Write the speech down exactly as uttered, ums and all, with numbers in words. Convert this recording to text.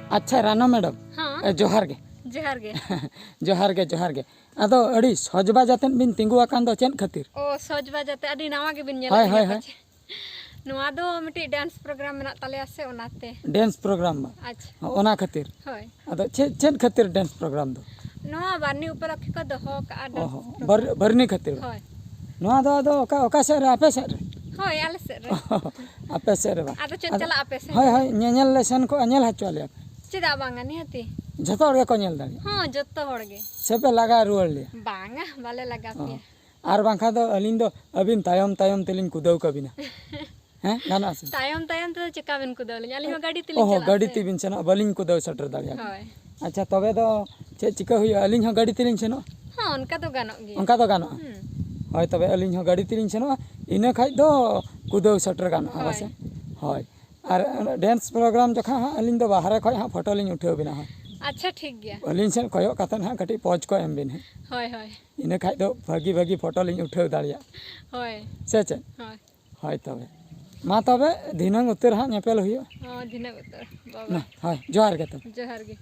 ᱟᱪᱪᱷᱟ, ᱨᱟᱱᱟ ᱢᱮᱰᱟᱢ, ᱦᱚᱸ᱾ ᱮ, ᱡᱚᱦᱟᱨ ᱜᱮ᱾ ᱡᱚᱦᱟᱨ ᱜᱮ᱾ ᱡᱚᱦᱟᱨ ᱜᱮ, ᱡᱚᱦᱟᱨ ᱜᱮ᱾ ᱟᱫᱚ ᱟᱹᱰᱤ ᱥᱚᱡᱽ ᱵᱟᱡᱽ ᱟᱛᱮᱫ ᱵᱤᱱ ᱛᱤᱸᱜᱩ ᱟᱠᱟᱱ ᱫᱚ, ᱪᱮᱫ ᱠᱷᱟᱹᱛᱤᱨ? ᱚ, ᱥᱚᱡᱽ ᱵᱟᱡᱽ ᱟᱛᱮ ᱟᱹᱰᱤ ᱱᱟᱣᱟ ᱜᱮᱵᱤᱱ ᱧᱮᱞᱮᱫ ᱦᱳᱭ, ᱞᱤᱧᱟ ᱦᱳᱭ, ᱦᱳᱭ᱾ ᱯᱟᱪᱮ᱾ ᱱᱚᱣᱟ ᱫᱚ ᱢᱤᱫᱴᱤᱡ ᱰᱮᱱᱥ ᱯᱨᱳᱜᱨᱟᱢ ᱢᱮᱱᱟᱜ ᱛᱟᱞᱮᱭᱟ ᱥᱮ, ᱚᱱᱟᱛᱮ᱾ ᱰᱮᱱᱥ ᱯᱨᱳᱜᱨᱟᱢ ᱵᱟ? ᱟᱪᱪᱷᱟ᱾ ᱚᱱᱟ ᱠᱷᱟᱹᱛᱤᱨ? ᱦᱳᱭ᱾ ᱟᱫᱚ ᱪᱮᱫ, ᱪᱮᱫ ᱠᱷᱟᱹᱛᱤᱨ ᱰᱮᱱᱥ ᱯᱨᱳᱜᱨᱟᱢ ᱫᱚ? ᱱᱚᱣᱟ ᱵᱟᱨᱱᱤ ᱩᱯᱚᱞᱚᱠᱠᱷᱮ ᱠᱚ ᱫᱚᱦᱚ ᱠᱟᱜᱼᱟ ᱚ ᱰᱮᱱᱥ ᱦᱚᱸ, ᱯᱨᱳᱜᱨᱟᱢ᱾ ᱵᱟᱨ-, ᱵᱟᱨᱱᱤ ᱠᱷᱟᱹᱛᱤᱨ ᱵᱟ? ᱦᱳᱭ᱾ ᱱᱚᱣᱟ ᱫᱚ ᱟᱫᱚ ᱚᱠᱟ, ᱚᱠᱟ ᱥᱮᱫ ᱨᱮ, ᱟᱯᱮ ᱥᱮᱫ ᱨᱮ? ᱦᱳᱭ, ᱟᱞᱮ ᱥᱮᱫ ᱨᱮ᱾ ᱟᱯᱮ ᱥᱮᱫ ᱨᱮ ᱵᱟ? ᱟᱫᱚ ᱪᱮᱫ ᱟᱫᱚ ᱪᱟᱞᱟᱜ ᱟᱯᱮ ᱥᱮᱫ ᱦᱳᱭ, ᱨᱮ? ᱦᱳᱭ, ᱧᱮᱧᱮᱞ ᱞᱮ ᱥᱮᱱ ᱠᱚᱜᱼᱟ, ᱧᱮᱞ ᱦᱚᱪᱚ ᱟᱞᱮᱭᱟ ᱯᱮ᱾ ᱪᱮᱫᱟᱜ ᱵᱟᱝᱟ, ᱱᱤᱦᱟᱹᱛᱤ᱾ ᱡᱷᱚᱛᱚ ᱦᱚᱲ ᱜᱮᱠᱚ ᱧᱮᱞ ᱫᱟᱲᱮᱭᱟᱜᱼᱟ᱾ ᱦᱚᱸ, ᱡᱚᱛᱚ ᱦᱚᱲ ᱜᱮ᱾ ᱥᱮ ᱯᱮ ᱞᱟᱜᱟ ᱨᱩᱣᱟᱹᱲ ᱞᱮᱭᱟ? ᱵᱟᱝᱟ, ᱵᱟᱞᱮ ᱞᱟᱜᱟ ᱚ᱾ ᱯᱮᱭᱟ᱾ ᱟᱨ ᱵᱟᱝᱠᱷᱟᱱ ᱫᱚ ᱟᱹᱞᱤᱧ ᱫᱚ ᱟᱹᱵᱤᱱ ᱛᱟᱭᱚᱢ ᱛᱟᱭᱚᱢ ᱛᱮᱞᱤᱧ ᱠᱩᱫᱟᱹᱣ ᱠᱟᱵᱤᱱᱟ᱾ ᱦᱮᱸ, ᱜᱟᱱᱚᱜᱼᱟ ᱥᱮ? ᱛᱟᱭᱚᱢ ᱛᱟᱭᱚᱢ ᱛᱮᱫᱚ ᱪᱮᱠᱟ ᱵᱮᱱ ᱠᱩᱫᱟᱹᱣ ᱞᱤᱧᱟ? ᱟᱹᱞᱤᱧ ᱦᱚᱸ ᱜᱟᱹᱰᱤ ᱛᱮᱞᱤᱧ ᱚᱦᱚ, ᱪᱟᱞᱟᱜᱼᱟ ᱜᱟᱹᱰᱤ ᱥᱮ᱾ ᱛᱮᱵᱤᱱ ᱥᱮᱱᱚᱜᱼᱟ, ᱵᱟᱹᱞᱤᱧ ᱠᱩᱫᱟᱹᱣ ᱥᱮᱴᱮᱨ ᱫᱟᱲᱮᱭᱟᱜᱼᱟ᱾ ᱦᱳᱭ᱾ ᱟᱪᱪᱷᱟ, ᱛᱚᱵᱮ ᱫᱚ ᱪᱮᱫ ᱪᱤᱠᱟᱹ ᱦᱩᱭᱩᱜᱼᱟ? ᱟᱹᱞᱤᱧ ᱦᱚᱸ ᱜᱟᱹᱰᱤ ᱛᱮᱞᱤᱧ ᱥᱮᱱᱚᱜᱼᱟ? ᱦᱚᱸ, ᱚᱱᱠᱟ ᱫᱚ ᱜᱟᱱᱚᱜ ᱜᱮᱭᱟ᱾ ᱚᱱᱠᱟ ᱫᱚ ᱜᱟᱱᱚᱜᱼᱟ? ᱦᱩᱸ᱾ ᱦᱳᱭ, ᱛᱚᱵᱮ ᱟᱹᱞᱤᱧ ᱦᱚᱸ ᱜᱟᱹᱰᱤ ᱛᱮᱞᱤᱧ ᱥᱮᱱᱚᱜᱼᱟ, ᱤᱱᱟᱹ ᱠᱷᱟᱡ ᱫᱚ ᱠᱩᱫᱟᱹᱣ ᱥᱮᱴᱮᱨ ᱜᱟᱱᱚᱜᱼᱟ, ᱦᱳᱭ᱾ ᱯᱟᱥᱮ? ᱦᱳᱭ᱾ ᱟᱨ ᱰᱮᱱᱥ ᱯᱨᱳᱜᱨᱟᱢ ᱡᱚᱠᱷᱟ ᱦᱟᱸᱜ ᱟᱹᱞᱤᱧ ᱫᱚ ᱵᱟᱦᱨᱮ ᱠᱷᱚᱡ ᱦᱟᱸᱜ ᱯᱷᱳᱴᱳ ᱞᱤᱧ ᱩᱴᱷᱟᱹᱣ ᱵᱮᱱᱟ ᱦᱟᱸᱜ᱾ ᱟᱪᱪᱷᱟ, ᱴᱷᱤᱠ ᱜᱮᱭᱟ᱾ ᱟᱹᱞᱤᱧ ᱥᱮᱫ ᱠᱚᱭᱚᱜ ᱠᱟᱛᱮᱫ ᱦᱟᱸᱜ ᱠᱟᱹᱴᱤᱡ ᱯᱚᱡᱽ ᱠᱚ ᱮᱢ ᱵᱤᱱ ᱦᱟᱸᱜ᱾ ᱦᱳᱭ, ᱦᱳᱭ᱾ ᱤᱱᱟᱹ ᱠᱷᱟᱡ ᱫᱚ ᱵᱷᱟᱹᱜᱤ ᱵᱷᱟᱹᱜᱤ ᱯᱷᱳᱴᱳ ᱞᱤᱧ ᱩᱴᱷᱟᱹᱣ ᱫᱟᱲᱮᱭᱟᱜᱼᱟ᱾ ᱦᱳᱭ᱾ ᱥᱮ ᱪᱮᱫ? ᱦᱳᱭ᱾ ᱦᱳᱭ ᱛᱚᱵᱮ, ᱢᱟ ᱛᱚᱵᱮ, ᱫᱷᱤᱱᱟᱹᱝ ᱩᱛᱟᱹᱨ ᱦᱟᱸᱜ ᱧᱮᱯᱮᱞ ᱦᱩᱭᱩᱜᱼᱟ᱾ ᱦᱚᱸ, ᱫᱷᱤᱱᱟᱹᱝ ᱩᱛᱟᱹᱨ᱾ ᱵᱟᱵᱟ᱾ ᱢᱟ, ᱦᱳᱭ, ᱡᱚᱦᱟᱨ ᱜᱮ ᱛᱚᱵᱮ᱾ ᱡᱚᱦᱟᱨ ᱜᱮ᱾